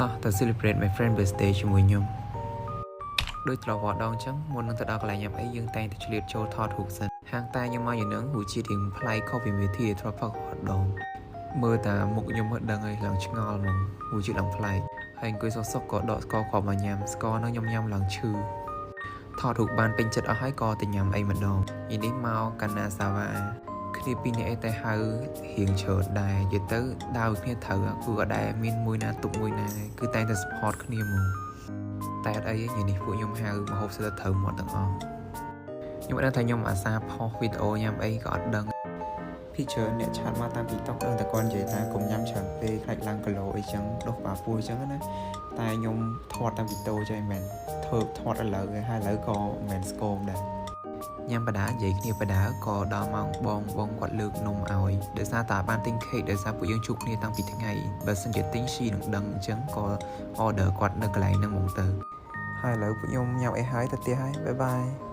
តោះទៅ celebrate my friend birthday ជាមួយខ្ញុំដូចធ្លាប់រាល់ដងអញ្ចឹងមុននឹងទៅដល់កន្លែងញ៉ាំអីយើងតែងតែឆ្លៀតចូលថតរូបសិនហាងតែខ្ញុំមកយ៉ាងហ្នឹងរសជាតិរៀងប្លែកខុសពីមេធាធ្លាប់ផឹករាល់ដងមើលតាមុខខ្ញុំមើលដឹងហើយឡើងឆ្ងល់ហ្មងរសជាតិឡើងប្លែកហើយអង្គុយសុកសុកក៏ដកស្ករគ្រាប់មកញ៉ាំស្ករហ្នឹងខ្ញុំញ៉ាំឡើងឈឺថតរូបបានពេញចិត្តអស់ហើយក៏ទៅញ៉ាំអីម្ដងយីនេះមកកាណាសាវ៉ាគ្នាពីរនាក់អីតែហៅរៀងច្រើនដែរនិយាយទៅដើរគ្នាត្រូវគឺអត់ដែលមានមួយណាទុកមួយណាគឺតែងតែ support គ្នាហ្មងតែអត់អីទេថ្ងៃនេះពួកខ្ញុំហៅម្ហូបសិតតែត្រូវមាត់ទាំងអស់ខ្ញុំអត់ដឹងថាខ្ញុំអាសាផុសវីដេអូញ៉ាំអីក៏អត់ដឹងពីច្រើនអ្នក chat មកតាម TikTok ដឹងតែគាត់និយាយថាកុំញ៉ាំច្រើនពេកខ្លាចឡើងគីឡូអីចឹងដុសបាពោះអីចឹងណាតែខ្ញុំធាត់តាមវីដេអូចេះមិនមែនធ្វើធាត់ឥឡូវទេហើយឥឡូវក៏មិនមែនស្គមដែរញ៉ាំបដានិយាយគ្នាបដាក៏ដល់ម៉ោងបងបងគាត់លើកនំឲ្យដោយសារតែបានទិញខេកដោយសារពួកយើងជួបគ្នាតាំងពីថ្ងៃបើសិនជាទិញស៊ីនឹងដឹងអញ្ចឹងក៏ order គាត់នៅកន្លែងហ្នឹងហ្មងទៅហើយឥឡូវពួកខ្ញុំញ៉ាំអីហើយទៅផ្ទះហើយ bye bye.